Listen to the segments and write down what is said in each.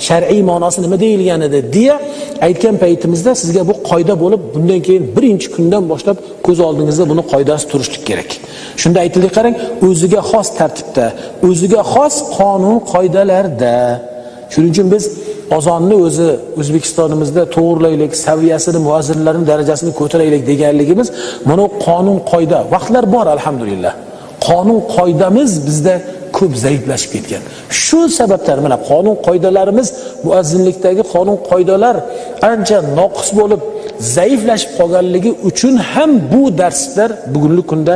Shar'iy ma'nosi nima deyilgan edi deya aytgan paytimizda sizga bu qoida bo'lib, bundan keyin birinchi kundan boshlab ko'z oldingizda buni qoidasi turishlik kerak. Shunda aytildi, qarang, o'ziga xos tartibda, o'ziga xos qonun qoidalarda. Shuning uchun biz ozonni o'zi O'zbekistonimizda to'g'rilaylik, saviyasini, muazzinlarning darajasini ko'taraylik deganligimiz, buni qonun qoida vaqtlar bor, alhamdulillah. Qonun qoidamiz bizda ko'p zaiflashib ketgan. Shu sababdan mana qonun qoidalarimiz, muazzinlikdagi qonun qoidalar ancha noqis bo'lib, zaiflashib qolganligi uchun ham bu darslar bugungi kunda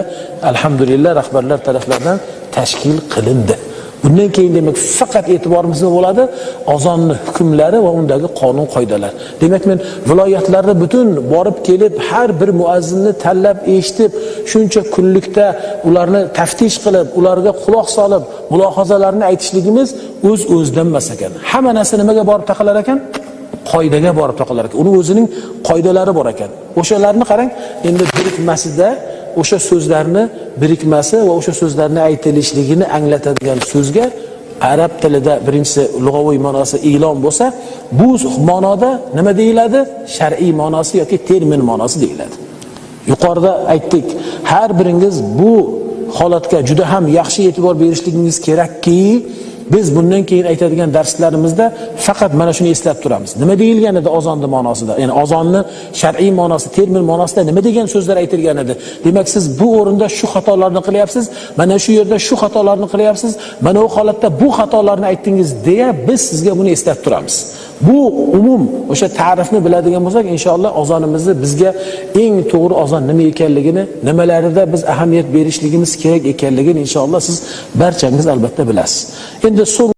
alhamdulillah rahbarlar taraflaridan tashkil qilindi. Bundan keyin demak faqat e'tiborimiz nima bo'ladi? Ozonni hukmlari va undagi qonun qoidalar. Demak, men viloyatlarda butun borib kelib har bir muazzinni tanlab eshitib, shuncha kunlikda ularni taftish qilib, ularga quloq solib, mulohazalarni aytishligimiz o'z-o'zidan emas ekan. Hamma narsa nimaga borib taqalar ekan? Qoidaga borib taqalar ekan. Uni o'zining qoidalari bor ekan. O'shalarni qarang, endi birikmasida o'sha so'zlarni birikmasi va o'sha so'zlarni aytilishligini anglatadigan so'zga arab tilida birinchisi lug'aviy ma'nosi e'lon bo'lsa, bu ma'noda nima deyiladi? Shar'iy ma'nosi yoki termin ma'nosi deyiladi. Yuqorida aytdik, har biringiz bu holatga juda ham yaxshi e'tibor berishligingiz kerakki, biz bundan keyin aytadigan darslarimizda faqat mana shuni eslab turamiz. Nima deyilgan edi ozonni ma'nosida? Ya'ni ozonni shar'iy ma'nosi, termin ma'nosida nima degan so'zlar aytilgan edi? Demak, siz bu o'rinda shu xatolarni qilyapsiz, mana shu yerda shu xatolarni qilyapsiz, mana u holatda bu xatolarni aytdingiz deya biz sizga buni eslab turamiz. Bu umum o'sha ta'rifni biladigan bo'lsak, inshaalloh ozonimizni bizga eng to'g'ri ozon nima ekanligini, nimalarida biz ahamiyat berishligimiz kerak ekanligini inshaalloh siz barchangiz albatta bilasiz. Endi so'ng